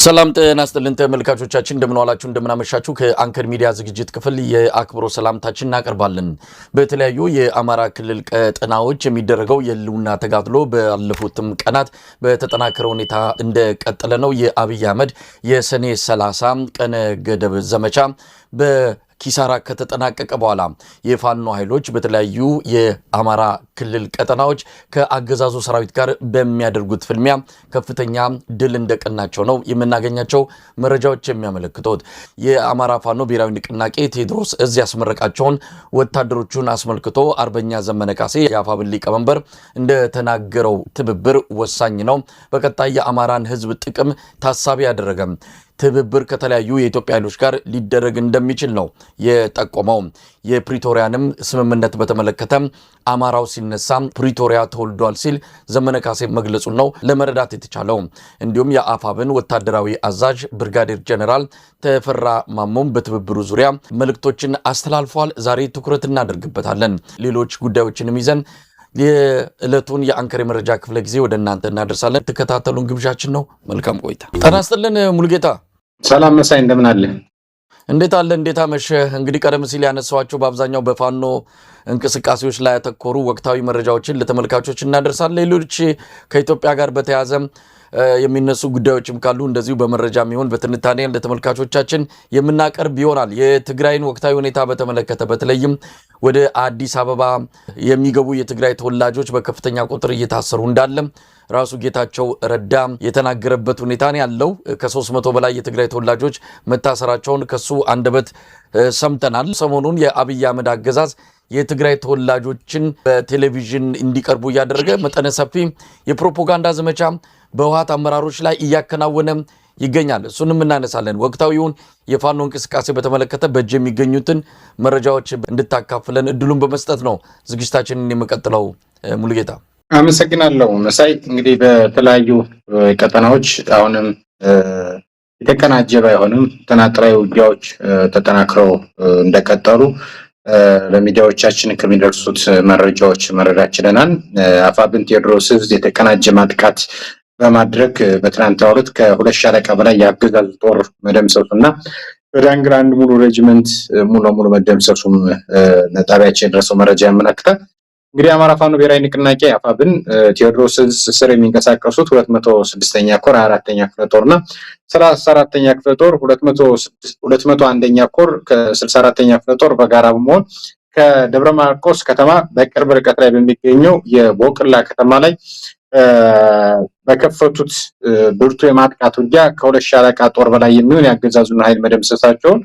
ሰላም ጤና ይስጥልን ተመልካቾቻችን፣ እንደምን ዋላችሁ፣ እንደምን አመሻችሁ። ከአንከር ሚዲያ ዝግጅት ክፍል የአክብሮት ሰላምታችን እናቀርባለን። በተለያዩ የአማራ ክልል ቀጠናዎች የሚደረገው የህልውና ተጋድሎ ባለፉትም ቀናት በተጠናከረ ሁኔታ እንደቀጠለ ነው። የአብይ አህመድ የሰኔ 30 ቀነ ገደብ ዘመቻ በኪሳራ ከተጠናቀቀ በኋላ የፋኖ ኃይሎች በተለያዩ የአማራ ክልል ቀጠናዎች ከአገዛዙ ሰራዊት ጋር በሚያደርጉት ፍልሚያ ከፍተኛ ድል እንደቀናቸው ነው የምናገኛቸው መረጃዎች የሚያመለክቱት። የአማራ ፋኖ ብሔራዊ ንቅናቄ ቴዎድሮስ እዝ ያስመረቃቸውን ወታደሮቹን አስመልክቶ አርበኛ ዘመነ ካሴ የአፋብን ሊቀመንበር እንደተናገረው ትብብር ወሳኝ ነው፣ በቀጣይ የአማራን ህዝብ ጥቅም ታሳቢ ያደረገ ትብብር ከተለያዩ የኢትዮጵያ ኃይሎች ጋር ሊደረግ እንደሚችል ነው የጠቆመው። የፕሪቶሪያንም ስምምነት በተመለከተ አማራው ሲነሳ ፕሪቶሪያ ተወልዷል ሲል ዘመነ ካሴ መግለጹን ነው ለመረዳት የተቻለው። እንዲሁም የአፋብን ወታደራዊ አዛዥ ብርጋዴር ጀነራል ተፈራ ማሞም በትብብሩ ዙሪያ መልእክቶችን አስተላልፏል። ዛሬ ትኩረት እናደርግበታለን። ሌሎች ጉዳዮችንም ይዘን የዕለቱን የአንከር የመረጃ ክፍለ ጊዜ ወደ እናንተ እናደርሳለን። ተከታተሉን ግብዣችን ነው። መልካም ቆይታ። ጤና ይስጥልን ሙሉጌታ። ሰላም መሳይ፣ እንደምን አለ? እንዴት አለ? እንዴት አመሸህ? እንግዲህ ቀደም ሲል ያነሳኋቸው በአብዛኛው በፋኖ እንቅስቃሴዎች ላይ ያተኮሩ ወቅታዊ መረጃዎችን ለተመልካቾች እናደርሳለን። ሌሎች ከኢትዮጵያ ጋር በተያያዘ የሚነሱ ጉዳዮችም ካሉ እንደዚሁ በመረጃ የሚሆን በትንታኔ ለተመልካቾቻችን የምናቀርብ ይሆናል። የትግራይን ወቅታዊ ሁኔታ በተመለከተ በተለይም ወደ አዲስ አበባ የሚገቡ የትግራይ ተወላጆች በከፍተኛ ቁጥር እየታሰሩ እንዳለ ራሱ ጌታቸው ረዳ የተናገረበት ሁኔታ ነው ያለው። ከ300 በላይ የትግራይ ተወላጆች መታሰራቸውን ከሱ አንደበት ሰምተናል። ሰሞኑን የአብይ አህመድ አገዛዝ የትግራይ ተወላጆችን በቴሌቪዥን እንዲቀርቡ እያደረገ መጠነ ሰፊ የፕሮፓጋንዳ ዘመቻ በህወሓት አመራሮች ላይ እያከናወነ ይገኛል። እሱንም እናነሳለን። ወቅታዊውን የፋኖ እንቅስቃሴ በተመለከተ በእጅ የሚገኙትን መረጃዎች እንድታካፍለን እድሉን በመስጠት ነው ዝግጅታችንን የምቀጥለው። ሙሉጌታ። አመሰግናለሁ መሳይ። እንግዲህ በተለያዩ ቀጠናዎች አሁንም የተቀናጀ ባይሆንም ተናጥራዊ ውጊያዎች ተጠናክረው እንደቀጠሉ ለሚዲያዎቻችን ከሚደርሱት መረጃዎች መረዳት ችለናል። አፋብን ቴዎድሮስ ዕዝ የተቀናጀ ማጥቃት በማድረግ በትናንትናው ዕለት ከ2 ሻለቃ በላይ የአገዛዙ ጦር መደምሰሱና በዳንግላ አንድ ሙሉ ሬጅመንት ሙሉ ለሙሉ መደምሰሱም ጣቢያችን የደረሰው መረጃ ያመለክታል። እንግዲህ የአማራ ፋኖ ብሔራዊ ንቅናቄ አፋብን ቴዎድሮስ ዕዝ ስር የሚንቀሳቀሱት 206ኛ ኮር 24ኛ ክፍለ ጦርና 34ኛ ክፍለ ጦር 201ኛ ኮር ከ64ኛ ክፍለ ጦር በጋራ በመሆን ከደብረ ማርቆስ ከተማ በቅርብ ርቀት ላይ በሚገኘው የቦቅላ ከተማ ላይ በከፈቱት ብርቱ የማጥቃት ውጊያ ከ2 ሻለቃ ጦር በላይ የሚሆን የአገዛዙን ኃይል መደምሰሳቸውን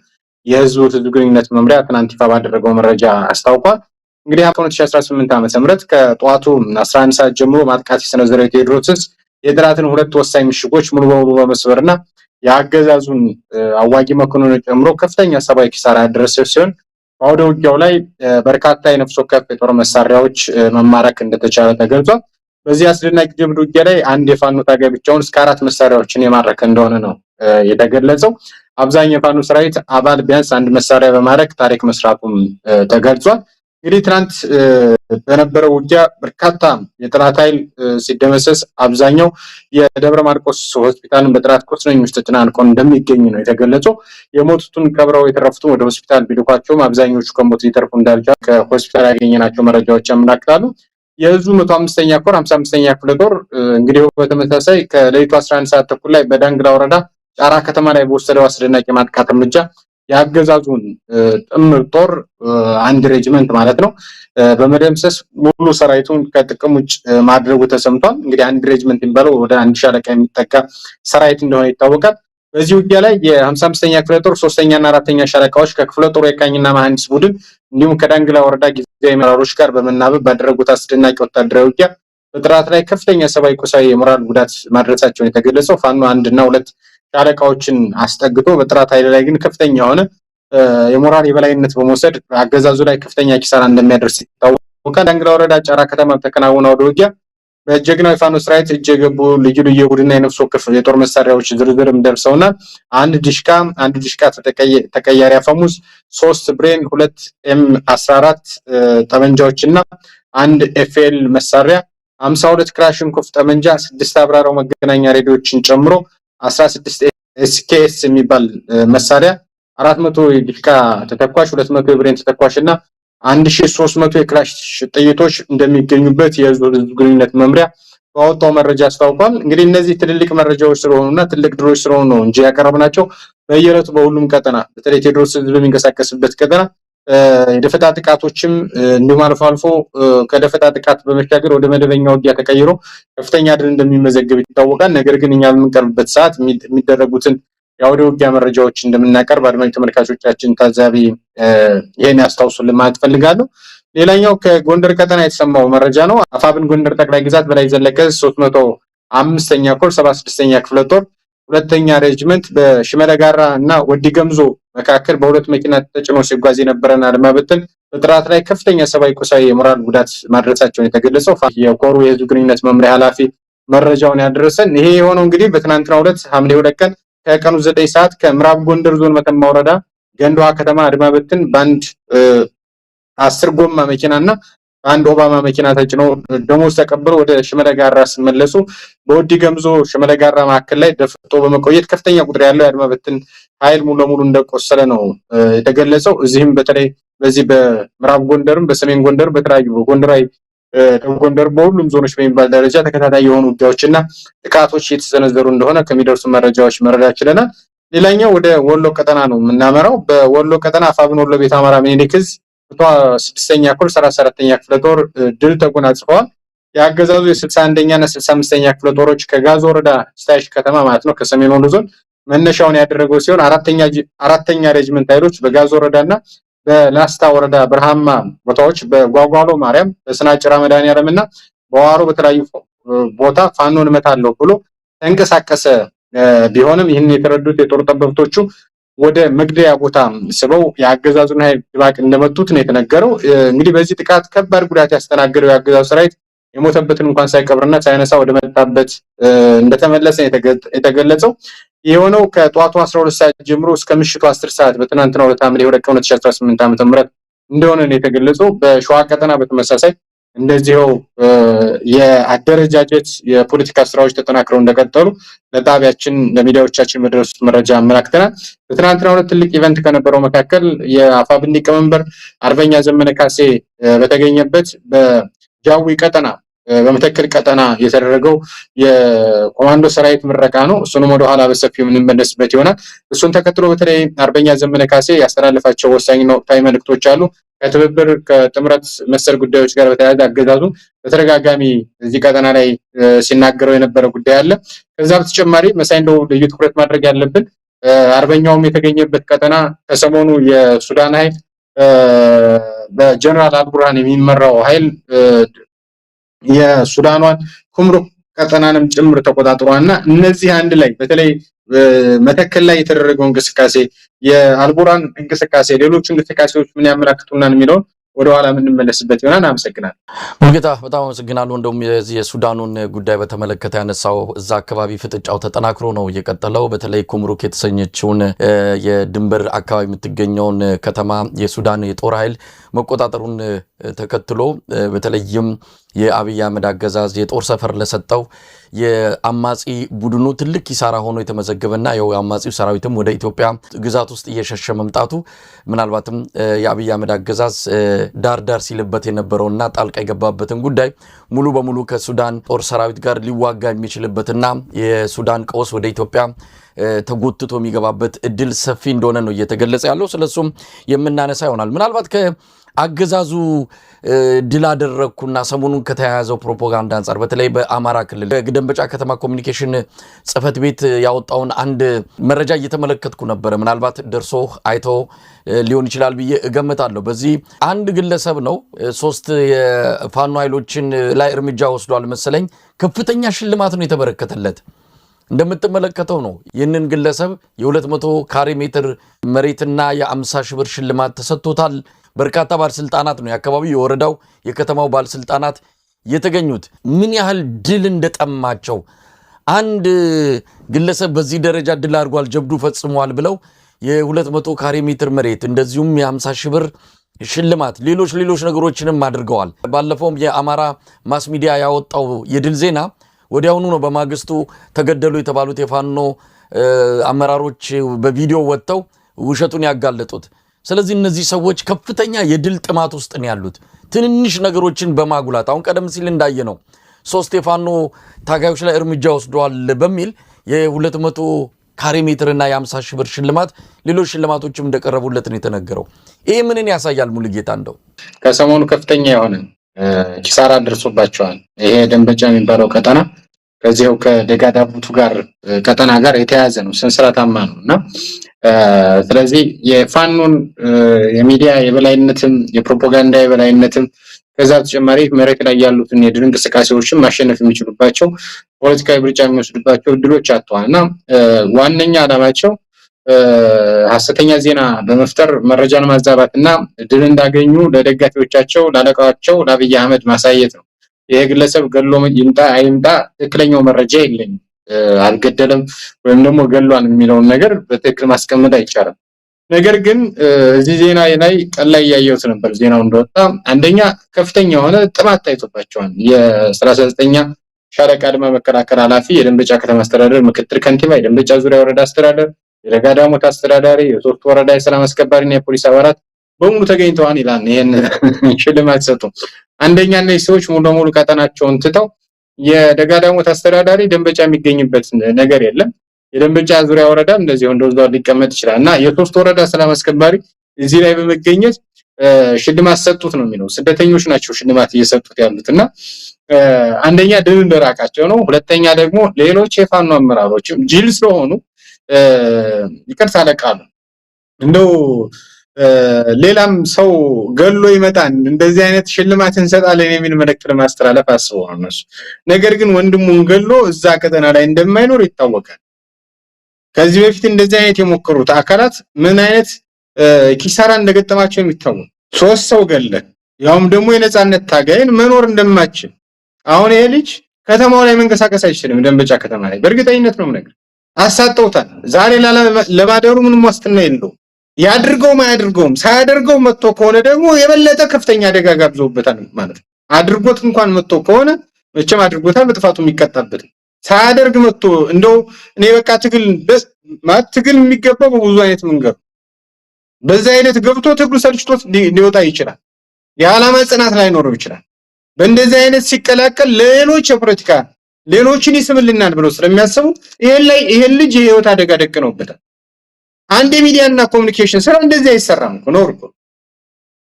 የህዝቡ ህዝብ ግንኙነት መምሪያ ትናንት ይፋ ባደረገው መረጃ አስታውቋል። እንግዲህ 2018 ዓ.ም ከጠዋቱ 11 ሰዓት ጀምሮ ማጥቃት የሰነዘረው ቴዎድሮስ ዕዝ የጠላትን ሁለት ወሳኝ ምሽጎች ሙሉ በሙሉ በመስበርና የአገዛዙን አዋጊ መኮንኖች ጨምሮ ከፍተኛ ሰብአዊ ኪሳራ ያደረሰ ሲሆን በአውደ ውጊያው ላይ በርካታ የነፍስ ወከፍ የጦር መሳሪያዎች መማረክ እንደተቻለ ተገልጿል። በዚህ አስደናቂ ጀብድ ውጊያ ላይ አንድ የፋኖ ታጋይ ብቻውን እስከ 4 መሳሪያዎችን የማረከ እንደሆነ ነው የተገለጸው። አብዛኛው የፋኖ ሰራዊት አባል ቢያንስ አንድ መሳሪያ በማረክ ታሪክ መስራቱም ተገልጿል። እንግዲህ ትናንት በነበረው ውጊያ በርካታ የጠላት ኃይል ሲደመሰስ አብዛኛው የደብረ ማርቆስ ሆስፒታልን በጠላት ቁስለኞች ተጨናንቆ እንደሚገኝ ነው የተገለጸው። የሞቱትን ቀብረው የተረፉትን ወደ ሆስፒታል ቢልኳቸውም አብዛኞቹ ከሞት ሊተርፉ እንዳልቻሉ ከሆስፒታል ያገኘናቸው መረጃዎች ያመላክታሉ። የዕዙ 105ኛ ኮር 55ኛ ክፍለ ጦር እንግዲህ በተመሳሳይ ከሌሊቱ 11 ሰዓት ተኩል ላይ በዳንግላ ወረዳ ጫራ ከተማ ላይ በወሰደው አስደናቂ ማጥቃት እርምጃ የአገዛዙን ጥምር ጦር አንድ ሬጅመንት ማለት ነው በመደምሰስ ሙሉ ሰራዊቱን ከጥቅም ውጭ ማድረጉ ተሰምቷል። እንግዲህ አንድ ሬጅመንት የሚባለው ወደ አንድ ሻለቃ የሚጠጋ ሰራዊት እንደሆነ ይታወቃል። በዚህ ውጊያ ላይ የ55ኛ ክፍለ ጦር 3ኛና 4ኛ ሻለቃዎች ከክፍለ ጦሩ የቃኝና መሐንዲስ ቡድን እንዲሁም ከዳንግላ ወረዳ ጊዜያዊ አመራሮች ጋር በመናበብ ባደረጉት አስደናቂ ወታደራዊ ውጊያ በጠላት ላይ ከፍተኛ ሰብአዊ፣ ቁሳዊ፣ የሞራል ጉዳት ማድረሳቸውን የተገለጸው ፋኖ 1 እና 2 ሻለቃዎችን አስጠግቶ በጠላት ኃይል ላይ ግን ከፍተኛ የሆነ የሞራል የበላይነት በመውሰድ አገዛዙ ላይ ከፍተኛ ኪሳራ እንደሚያደርስ ይታወቃል። ዳንግላ ወረዳ ጫራ ከተማ በተከናወነው አውደ ውጊያ በጀግናው የፋኖ ሰራዊት እጅ የገቡ ልዩ ልዩ የቡድንና የነፍስ ወከፍ የጦር መሳሪያዎች ዝርዝርም ደርሰውና አንድ ዲሽቃ፣ አንድ ዲሽቃ ተቀያሪ አፈሙዝ፣ 3 ብሬን፣ 2 ኤም 14 ጠመንጃዎችና አንድ ኤፍኤል መሳሪያ፣ 52 ክላሽንኮቭ ጠመንጃ፣ 6 አብራራው መገናኛ ሬዲዮችን ጨምሮ 16 SKS የሚባል መሳሪያ፣ 400 የዲሽቃ ተተኳሽ፣ 200 የብሬን ተተኳሽ እና 1300 የክላሽ ጥይቶች እንደሚገኙበት የህዝብ ግንኙነት መምሪያ ባወጣው መረጃ አስታውቋል። እንግዲህ እነዚህ ትልልቅ መረጃዎች ስለሆኑና ትልቅ ድሎች ስለሆኑ ነው እንጂ ያቀረብናቸው፣ በየዕለቱ በሁሉም ቀጠና፣ በተለይ ቴዎድሮስ ህዝብ በሚንቀሳቀስበት ቀጠና የደፈጣ ጥቃቶችም እንዲሁም አልፎ አልፎ ከደፈጣ ጥቃት በመሻገር ወደ መደበኛ ውጊያ ተቀይሮ ከፍተኛ ድል እንደሚመዘገብ ይታወቃል። ነገር ግን እኛ በምንቀርብበት ሰዓት የሚደረጉትን የአውደ ውጊያ መረጃዎች እንደምናቀርብ አድማጭ ተመልካቾቻችን ታዛቢ ይሄን ያስታውሱልን ማለት ፈልጋለሁ። ሌላኛው ከጎንደር ቀጠና የተሰማው መረጃ ነው። አፋብን ጎንደር ጠቅላይ ግዛት በላይ ዘለቀ 305ኛ ኮር 76ኛ ክፍለ ጦር ሁለተኛ ሬጅመንት በሽመለ ጋራ እና ወዲ ገምዞ መካከል በሁለት መኪና ተጭኖ ሲጓዝ የነበረን አድማ በትን በጥራት ላይ ከፍተኛ ሰብአዊ፣ ቁሳዊ፣ የሞራል ጉዳት ማድረሳቸውን የተገለጸው የኮሩ የህዝብ ግንኙነት መምሪያ ኃላፊ መረጃውን ያደረሰን። ይሄ የሆነው እንግዲህ በትናንትናው ዕለት ሐምሌ 2 ቀን ከቀኑ 9 ሰዓት ከምዕራብ ጎንደር ዞን መተማ ወረዳ ገንዷ ከተማ አድማ በትን በአንድ 10 ጎማ መኪና እና በአንድ ኦባማ መኪና ተጭኖ ደሞዝ ተቀብሎ ወደ ሽመለ ጋራ ሲመለሱ በወዲ ገምዞ ሽመለ ጋራ መካከል ላይ ደፍጦ በመቆየት ከፍተኛ ቁጥር ያለው የአድማ በትን ኃይል ሙሉ ለሙሉ እንደቆሰለ ነው የተገለጸው። እዚህም በተለይ በዚህ በምዕራብ ጎንደርም፣ በሰሜን ጎንደር፣ በተለያዩ በጎንደራዊ ደቡብ ጎንደር በሁሉም ዞኖች በሚባል ደረጃ ተከታታይ የሆኑ ውጊያዎችና ጥቃቶች እየተሰነዘሩ እንደሆነ ከሚደርሱ መረጃዎች መረዳት ችለናል። ሌላኛው ወደ ወሎ ቀጠና ነው የምናመራው። በወሎ ቀጠና አፋብን ወሎ ቤት አማራ ምኒልክ ዕዝ 6ኛ ኮር 34ኛ ክፍለ ጦር ድል ተጎናጽፈዋል። የአገዛዙ የ61ኛ እና 65ኛ ክፍለ ጦሮች ከጋዞ ወረዳ ስታይሽ ከተማ ማለት ነው ከሰሜን ወሎ ዞን መነሻውን ያደረገው ሲሆን አራተኛ ሬጅመንት ኃይሎች በጋዞ ወረዳና በላስታ ወረዳ በረሃማ ቦታዎች በጓጓሎ ማርያም፣ በስናጭራ መድኃኔዓለም እና በዋሮ በተለያዩ ቦታ ፋኖን እመታለሁ ብሎ ተንቀሳቀሰ ቢሆንም ይህን የተረዱት የጦር ጠበብቶቹ ወደ መግደያ ቦታ ስበው የአገዛዙን ኃይል ድባቅ እንደመቱት ነው የተነገረው። እንግዲህ በዚህ ጥቃት ከባድ ጉዳት ያስተናገደው የአገዛዙ ሰራዊት የሞተበትን እንኳን ሳይቀብርና ሳይነሳ ወደ መጣበት እንደተመለሰ የተገለጸው። የሆነው ከጠዋቱ 12 ሰዓት ጀምሮ እስከ ምሽቱ 10 ሰዓት በትናንትናው ዕለት ሐምሌ 2 ቀን 2018 ዓ.ም እንደሆነ ነው የተገለጸው። በሸዋ ቀጠና በተመሳሳይ እንደዚህው የአደረጃጀት የፖለቲካ ስራዎች ተጠናክረው እንደቀጠሉ ለጣቢያችን ለሚዲያዎቻችን በደረሱት መረጃ አመላክተናል። በትናንትናው ዕለት ትልቅ event ከነበረው መካከል የአፋብን ሊቀመንበር አርበኛ ዘመነ ካሴ በተገኘበት በጃዊ ቀጠና በመተከል ቀጠና የተደረገው የኮማንዶ ሰራዊት ምረቃ ነው። እሱንም ወደኋላ በሰፊው የምንመለስበት ይሆናል። እሱን ተከትሎ በተለይ አርበኛ ዘመነ ካሴ ያስተላለፋቸው ወሳኝና ወቅታዊ መልእክቶች አሉ። ከትብብር ከጥምረት መሰል ጉዳዮች ጋር በተያያዘ አገዛዙ በተደጋጋሚ እዚህ ቀጠና ላይ ሲናገረው የነበረ ጉዳይ አለ። ከዛ በተጨማሪ መሳይ እንደው ልዩ ትኩረት ማድረግ ያለብን አርበኛውም የተገኘበት ቀጠና ከሰሞኑ የሱዳን ኃይል በጀነራል አልቡርሃን የሚመራው ኃይል የሱዳኗን ኩምሩክ ቀጠናንም ጭምር ተቆጣጥሯልና እነዚህ አንድ ላይ በተለይ መተከል ላይ የተደረገው እንቅስቃሴ፣ የአልቡራን እንቅስቃሴ፣ ሌሎች እንቅስቃሴዎች ምን ያመላክቱናል የሚለውን ወደኋላ የምንመለስበት ይሆናል። አመሰግናለሁ። ሙሉጌታ፣ በጣም አመሰግናለሁ። እንደውም የዚህ የሱዳኑን ጉዳይ በተመለከተ ያነሳው እዛ አካባቢ ፍጥጫው ተጠናክሮ ነው እየቀጠለው። በተለይ ኩምሩክ የተሰኘችውን የድንበር አካባቢ የምትገኘውን ከተማ የሱዳን የጦር ኃይል መቆጣጠሩን ተከትሎ በተለይም የአብይ አህመድ አገዛዝ የጦር ሰፈር ለሰጠው የአማጺ ቡድኑ ትልቅ ኪሳራ ሆኖ የተመዘገበና የአማጺው ሰራዊትም ወደ ኢትዮጵያ ግዛት ውስጥ እየሸሸ መምጣቱ ምናልባትም የአብይ አህመድ አገዛዝ ዳር ዳር ሲልበት የነበረውና ጣልቃ የገባበትን ጉዳይ ሙሉ በሙሉ ከሱዳን ጦር ሰራዊት ጋር ሊዋጋ የሚችልበትና የሱዳን ቀውስ ወደ ኢትዮጵያ ተጎትቶ የሚገባበት እድል ሰፊ እንደሆነ ነው እየተገለጸ ያለው። ስለሱም የምናነሳ ይሆናል። ምናልባት ከአገዛዙ ድል አደረግኩና ሰሞኑን ከተያያዘው ፕሮፓጋንዳ አንጻር በተለይ በአማራ ክልል ደንበጫ ከተማ ኮሚኒኬሽን ጽሕፈት ቤት ያወጣውን አንድ መረጃ እየተመለከትኩ ነበረ። ምናልባት ደርሶ አይቶ ሊሆን ይችላል ብዬ እገምታለሁ። በዚህ አንድ ግለሰብ ነው 3 የፋኖ ኃይሎችን ላይ እርምጃ ወስዷል መሰለኝ። ከፍተኛ ሽልማት ነው የተበረከተለት። እንደምትመለከተው ነው። ይህንን ግለሰብ የ200 ካሬ ሜትር መሬትና የ50 ሺህ ብር ሽልማት ተሰጥቶታል። በርካታ ባለስልጣናት ነው የአካባቢው፣ የወረዳው፣ የከተማው ባለስልጣናት የተገኙት። ምን ያህል ድል እንደጠማቸው፣ አንድ ግለሰብ በዚህ ደረጃ ድል አድርጓል፣ ጀብዱ ፈጽሟል ብለው የ200 ካሬ ሜትር መሬት እንደዚሁም የ50 ሺህ ብር ሽልማት ሌሎች ሌሎች ነገሮችንም አድርገዋል። ባለፈውም የአማራ ማስ ሚዲያ ያወጣው የድል ዜና ወዲያውኑ ነው በማግስቱ ተገደሉ የተባሉት የፋኖ አመራሮች በቪዲዮ ወጥተው ውሸቱን ያጋለጡት። ስለዚህ እነዚህ ሰዎች ከፍተኛ የድል ጥማት ውስጥ ነው ያሉት። ትንንሽ ነገሮችን በማጉላት አሁን ቀደም ሲል እንዳየነው 3 የፋኖ ታጋዮች ላይ እርምጃ ወስደዋል በሚል የ200 ካሬ ሜትርና የ50 ሺህ ብር ሽልማት፣ ሌሎች ሽልማቶችም እንደቀረቡለት ነው የተነገረው። ይሄ ምንን ያሳያል? ሙሉጌታ እንደው ከሰሞኑ ከፍተኛ የሆነ ኪሳራ ደርሶባቸዋል። ይሄ ደንበጫ የሚባለው ቀጠና ከዚያው ከደጋዳቡቱ ጋር ቀጠና ጋር የተያያዘ ነው፣ ሰንሰለታማ ነው። እና ስለዚህ የፋኖን የሚዲያ የበላይነትም፣ የፕሮፓጋንዳ የበላይነትም፣ ከዛ ተጨማሪ መሬት ላይ ያሉትን የድል እንቅስቃሴዎችን ማሸነፍ የሚችሉባቸው፣ ፖለቲካዊ ብልጫ የሚወስዱባቸው እድሎች አጥተዋል። እና ዋነኛ ዓላማቸው ሀሰተኛ ዜና በመፍጠር መረጃን ማዛባት እና ድል እንዳገኙ ለደጋፊዎቻቸው፣ ላለቃቸው ለአብይ አህመድ ማሳየት ነው። ይሄ ግለሰብ ገሎ ይምጣ አይምጣ ትክክለኛው መረጃ የለኝም። አልገደለም ወይም ደግሞ ገሏል የሚለውን ነገር በትክክል ማስቀመጥ አይቻልም። ነገር ግን እዚህ ዜና ላይ ቀን ላይ እያየሁት ነበር ዜናው እንደወጣ። አንደኛ ከፍተኛ የሆነ ጥማት ታይቶባቸዋል። የ39ኛ ሻለቃ አድማ መከላከል ኃላፊ፣ የደንበጫ ከተማ አስተዳደር ምክትል ከንቲባ፣ የደንበጫ ዙሪያ ወረዳ አስተዳደር፣ የደጋዳሞት አስተዳዳሪ፣ የሶስት ወረዳ የሰላም አስከባሪና የፖሊስ አባላት በሙሉ ተገኝተዋል ይላል። ይሄን ሽልማት ሰጡ። አንደኛ እነዚህ ሰዎች ሙሉ ለሙሉ ቀጠናቸውን ትተው፣ የደጋዳሞት አስተዳዳሪ ደንበጫ የሚገኝበት ነገር የለም። የደንበጫ ዙሪያ ወረዳ እንደዚህ እንደዛው ሊቀመጥ ይችላል። እና የሶስት ወረዳ ሰላም አስከባሪ እዚህ ላይ በመገኘት ሽልማት ሰጡት ነው የሚለው። ስደተኞች ናቸው ሽልማት እየሰጡት ያሉት። እና አንደኛ ድል እንደራቃቸው ነው። ሁለተኛ ደግሞ ሌሎች የፋኖ አመራሮችም ጅል ስለሆኑ፣ ይቅርታ ለቃሉ፣ እንደው ሌላም ሰው ገሎ ይመጣል፣ እንደዚህ አይነት ሽልማት እንሰጣለን የሚል መልእክት ለማስተላለፍ አስበው ነው እነሱ። ነገር ግን ወንድሙን ገሎ እዛ ቀጠና ላይ እንደማይኖር ይታወቃል። ከዚህ በፊት እንደዚህ አይነት የሞከሩት አካላት ምን አይነት ኪሳራ እንደገጠማቸው የሚታወቅ፣ ሶስት ሰው ገለ ያውም ደግሞ የነጻነት ታጋይን መኖር እንደማችል። አሁን ይሄ ልጅ ከተማው ላይ መንቀሳቀስ አይችልም። ደንበጫ ከተማ ላይ በእርግጠኝነት ነው የምነግርህ፣ አሳጠውታል። ዛሬ ለማደሩ ምንም ዋስትና የለውም። ያድርገውም አያድርገውም፣ ሳያደርገው መጥቶ ከሆነ ደግሞ የበለጠ ከፍተኛ አደጋ ጋብዘውበታል ማለት ነው። አድርጎት እንኳን መጥቶ ከሆነ፣ መቼም አድርጎታል፣ በጥፋቱ የሚቀጣበት። ሳያደርግ መጥቶ እንደው እኔ በቃ ትግል ማለት ትግል የሚገባው በብዙ አይነት መንገድ፣ በዛ አይነት ገብቶ ትግሉ ሰልችቶት ሊወጣ ይችላል። የዓላማ ጽናት ላይኖረው ይችላል። በእንደዚህ አይነት ሲቀላቀል ሌሎች የፖለቲካ ሌሎችን ይስምልናል ብለው ስለሚያስቡ ይሄን ላይ ይሄን ልጅ የህይወት አደጋ ደቅነውበታል። አንድ የሚዲያ እና ኮሚኒኬሽን ስራ እንደዚህ አይሰራም እኮ፣ ነውር እኮ።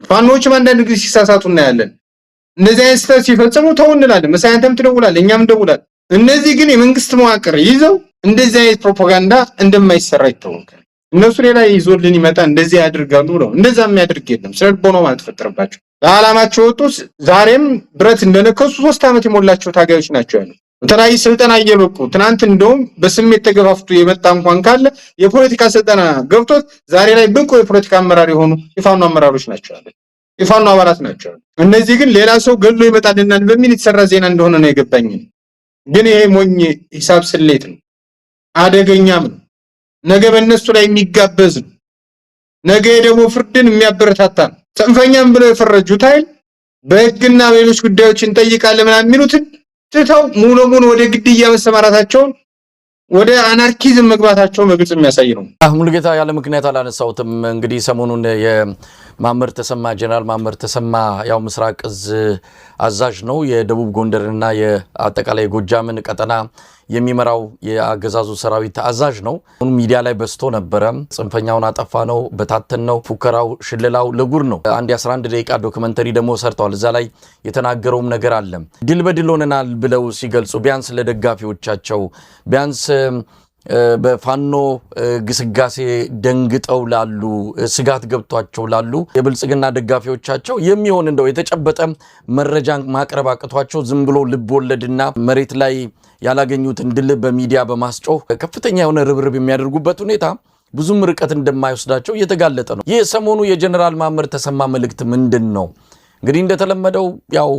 ፋኖዎችም አንዳንድ ጊዜ ሲሳሳቱ እናያለን። እንደዚህ አይነት ስህተት ሲፈጽሙ ተው እንላለን። መሳይ አንተም ትደውላለህ፣ እኛም እንደውላለን። እነዚህ ግን የመንግስት መዋቅር ይዘው እንደዚህ አይነት ፕሮፓጋንዳ እንደማይሰራ ይታወቃል። እነሱ ሌላ ይዞልን ይመጣ እንደዚህ ያደርጋሉ ብለው፣ እንደዛ የሚያደርግ የለም። ስነ ልቦናው ማለት ተፈጠረባቸው። ለዓላማቸው ወጡ። ዛሬም ብረት እንደነከሱ 3 ዓመት የሞላቸው ታጋዮች ናቸው ያሉት። የተለያዩ ስልጠና እየበቁ፣ ትናንት እንደውም በስሜት ተገፋፍቶ የመጣ እንኳን ካለ የፖለቲካ ስልጠና ገብቶት ዛሬ ላይ ብቁ የፖለቲካ አመራር የሆኑ የፋኖ አመራሮች ናቸው ያሉት። የፋኖ አባላት ናቸው ያሉት። እነዚህ ግን ሌላ ሰው ገድሎ ይመጣልናል በሚል የተሰራ ዜና እንደሆነ ነው የገባኝ። ግን ይሄ ሞኝ ሂሳብ ስሌት ነው፣ አደገኛም ነው። ነገ በእነሱ ላይ የሚጋበዝ ነው። ነገ ደግሞ ፍርድን የሚያበረታታ ነው። ጽንፈኛም ብለው የፈረጁት ኃይል በህግና በሌሎች ጉዳዮች እንጠይቃለን ምናምን የሚሉትን ትተው ሙሉ ለሙሉ ወደ ግድያ መሰማራታቸውን፣ ወደ አናርኪዝም መግባታቸውን በግልጽ የሚያሳይ ነው። ሙሉጌታ፣ ያለ ምክንያት አላነሳሁትም። እንግዲህ ሰሞኑን የማመር ተሰማ፣ ጀነራል ማመር ተሰማ ያው ምስራቅ እዝ አዛዥ ነው። የደቡብ ጎንደርንና የአጠቃላይ የጎጃምን ቀጠና የሚመራው የአገዛዙ ሰራዊት አዛዥ ነው። ሚዲያ ላይ በዝቶ ነበረ። ጽንፈኛውን አጠፋ ነው፣ በታተን ነው፣ ፉከራው፣ ሽለላው ለጉር ነው። አንድ የ11 ደቂቃ ዶክመንተሪ ደግሞ ሰርተዋል። እዛ ላይ የተናገረውም ነገር አለ። ድል በድል ሆነናል ብለው ሲገልጹ ቢያንስ ለደጋፊዎቻቸው፣ ቢያንስ በፋኖ ግስጋሴ ደንግጠው ላሉ፣ ስጋት ገብቷቸው ላሉ የብልጽግና ደጋፊዎቻቸው የሚሆን እንደው የተጨበጠ መረጃን ማቅረብ አቅቷቸው ዝም ብሎ ልብ ወለድና መሬት ላይ ያላገኙትን ድል በሚዲያ በማስጮህ ከፍተኛ የሆነ ርብርብ የሚያደርጉበት ሁኔታ ብዙም ርቀት እንደማይወስዳቸው እየተጋለጠ ነው። ይህ ሰሞኑ የጀኔራል ማመር ተሰማ መልእክት ምንድን ነው? እንግዲህ እንደተለመደው ያው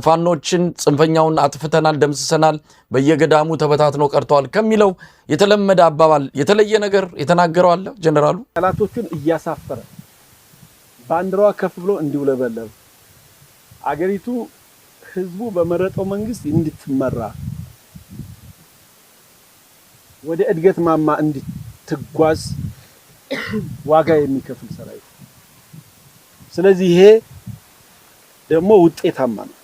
ፋኖችን ጽንፈኛውን አጥፍተናል፣ ደምስሰናል፣ በየገዳሙ ተበታትነው ቀርተዋል ከሚለው የተለመደ አባባል የተለየ ነገር የተናገረው አለ ጀነራሉ? ጠላቶቹን እያሳፈረ ባንዲራዋ ከፍ ብሎ እንዲውለበለብ፣ አገሪቱ ህዝቡ በመረጠው መንግስት እንድትመራ ወደ እድገት ማማ እንድትጓዝ ዋጋ የሚከፍል ሰራዊት። ስለዚህ ይሄ ደግሞ ውጤታማ ነው።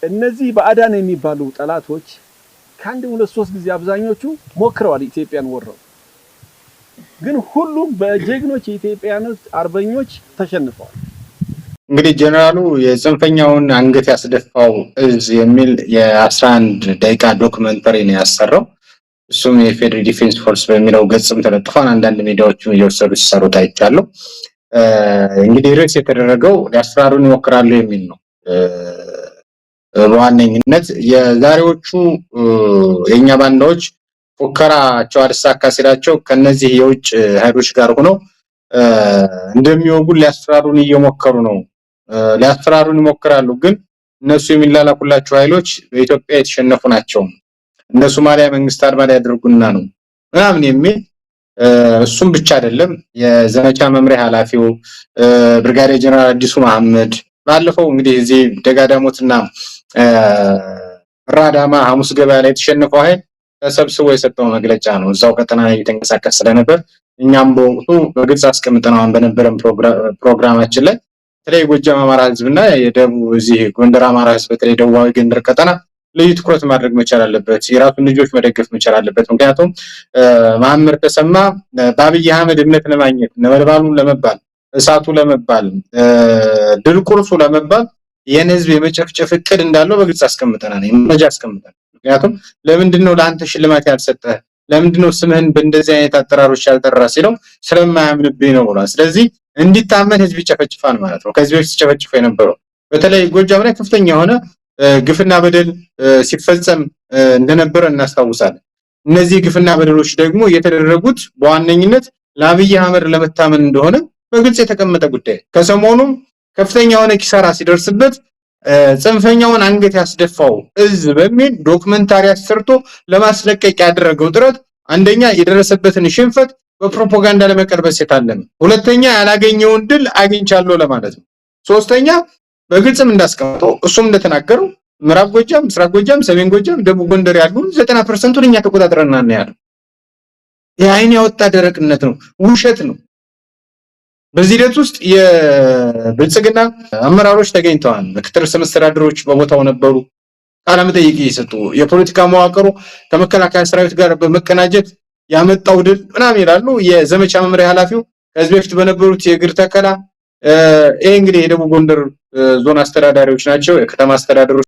እነዚህ ባዕዳን የሚባሉ ጠላቶች ከአንድ ሁለት ሶስት ጊዜ አብዛኞቹ ሞክረዋል ኢትዮጵያን ወረው፣ ግን ሁሉም በጀግኖች የኢትዮጵያኖች አርበኞች ተሸንፈዋል። እንግዲህ ጀነራሉ የጽንፈኛውን አንገት ያስደፋው እዝ የሚል የ11 ደቂቃ documentary ነው ያሰራው። እሱም የፌዴሪ Defense Force በሚለው ገጽም ተለጥፏል። አንዳንድ ሚዲያዎችም እየወሰዱ ሲሰሩ ታይቻለሁ። እንግዲህ ርዕስ የተደረገው ሊያስፈራሩን ይሞክራሉ የሚል ነው። በዋነኝነት የዛሬዎቹ የእኛ ባንዳዎች ፉከራቸው አልሳካ ሲላቸው ከነዚህ የውጭ ኃይሎች ጋር ሆነው እንደሚወጉን ሊያስፈራሩን እየሞከሩ ነው። ሊያስፈራሩን ይሞክራሉ፣ ግን እነሱ የሚላላኩላቸው ኃይሎች በኢትዮጵያ የተሸነፉ ናቸው፣ እንደ ሶማሊያ መንግስት አልባ ሊያደርጉና ነው ምናምን የሚል። እሱም ብቻ አይደለም፣ የዘመቻ መምሪያ ኃላፊው ብርጋዴር ጀነራል አዲሱ መሐመድ ባለፈው እንግዲህ እዚህ ደጋዳሞትና ራዳማ ሐሙስ ገበያ ላይ የተሸነፈው ኃይል ተሰብስቦ የሰጠው መግለጫ ነው። እዛው ቀጠና ላይ እየተንቀሳቀስ ስለነበር እኛም በወቅቱ በግልጽ አስቀምጠነዋል በነበረን ፕሮግራማችን ላይ። በተለይ የጎጃም አማራ ህዝብና የደቡብ እዚህ ጎንደር አማራ ህዝብ፣ በተለይ ደቡባዊ ጎንደር ቀጠና ልዩ ትኩረት ማድረግ መቻል አለበት። የራሱን ልጆች መደገፍ መቻል አለበት። ምክንያቱም መሐመድ ተሰማ በአብይ አህመድ እምነት ለማግኘት፣ ነበልባሉን ለመባል፣ እሳቱ ለመባል፣ ድል ቁርሱ ለመባል ይህን ህዝብ የመጨፍጨፍ እቅድ እንዳለው በግልጽ አስቀምጠናል፣ መረጃ አስቀምጠናል። ምክንያቱም ለምንድን ነው ለአንተ ሽልማት ያልሰጠህ? ለምንድን ነው ስምህን በእንደዚህ አይነት አጠራሮች ያልጠራ ሲለው ስለማያምንብኝ ነው ብሏል። ስለዚህ እንዲታመን ህዝብ ይጨፈጭፋል ማለት ነው። ከዚህ በፊት ሲጨፈጭፈ የነበረው በተለይ ጎጃም ላይ ከፍተኛ የሆነ ግፍና በደል ሲፈጸም እንደነበረ እናስታውሳለን። እነዚህ ግፍና በደሎች ደግሞ የተደረጉት በዋነኝነት ለአብይ አህመድ ለመታመን እንደሆነ በግልጽ የተቀመጠ ጉዳይ። ከሰሞኑም ከፍተኛ የሆነ ኪሳራ ሲደርስበት ጽንፈኛውን አንገት ያስደፋው እዝ በሚል documentary አሰርቶ ለማስለቀቅ ያደረገው ጥረት አንደኛ የደረሰበትን ሽንፈት በፕሮፓጋንዳ ለመቀልበስ የታለመ፣ ሁለተኛ ያላገኘውን ድል አግኝቻለሁ ለማለት ነው። ሶስተኛ በግልጽም እንዳስቀምጠው እሱም እንደተናገረው ምዕራብ ጎጃም፣ ምስራቅ ጎጃም፣ ሰሜን ጎጃም፣ ደቡብ ጎንደር ያሉ 90%ቱን እኛ ተቆጣጥረናል ነው ያለው። የአይን ያወጣ ደረቅነት ነው፣ ውሸት ነው። በዚህ ሂደት ውስጥ የብልጽግና አመራሮች ተገኝተዋል። ምክትል ርዕሰ መስተዳድሮች በቦታው ነበሩ፣ ቃለ መጠይቅ እየሰጡ የፖለቲካ መዋቅሩ ከመከላከያ ሰራዊት ጋር በመቀናጀት ያመጣው ድል ምናምን ይላሉ። የዘመቻ መምሪያ ኃላፊው ከዚህ በፊት በነበሩት የእግር ተከላ፣ ይሄ እንግዲህ የደቡብ ጎንደር ዞን አስተዳዳሪዎች ናቸው፣ የከተማ አስተዳደሮች።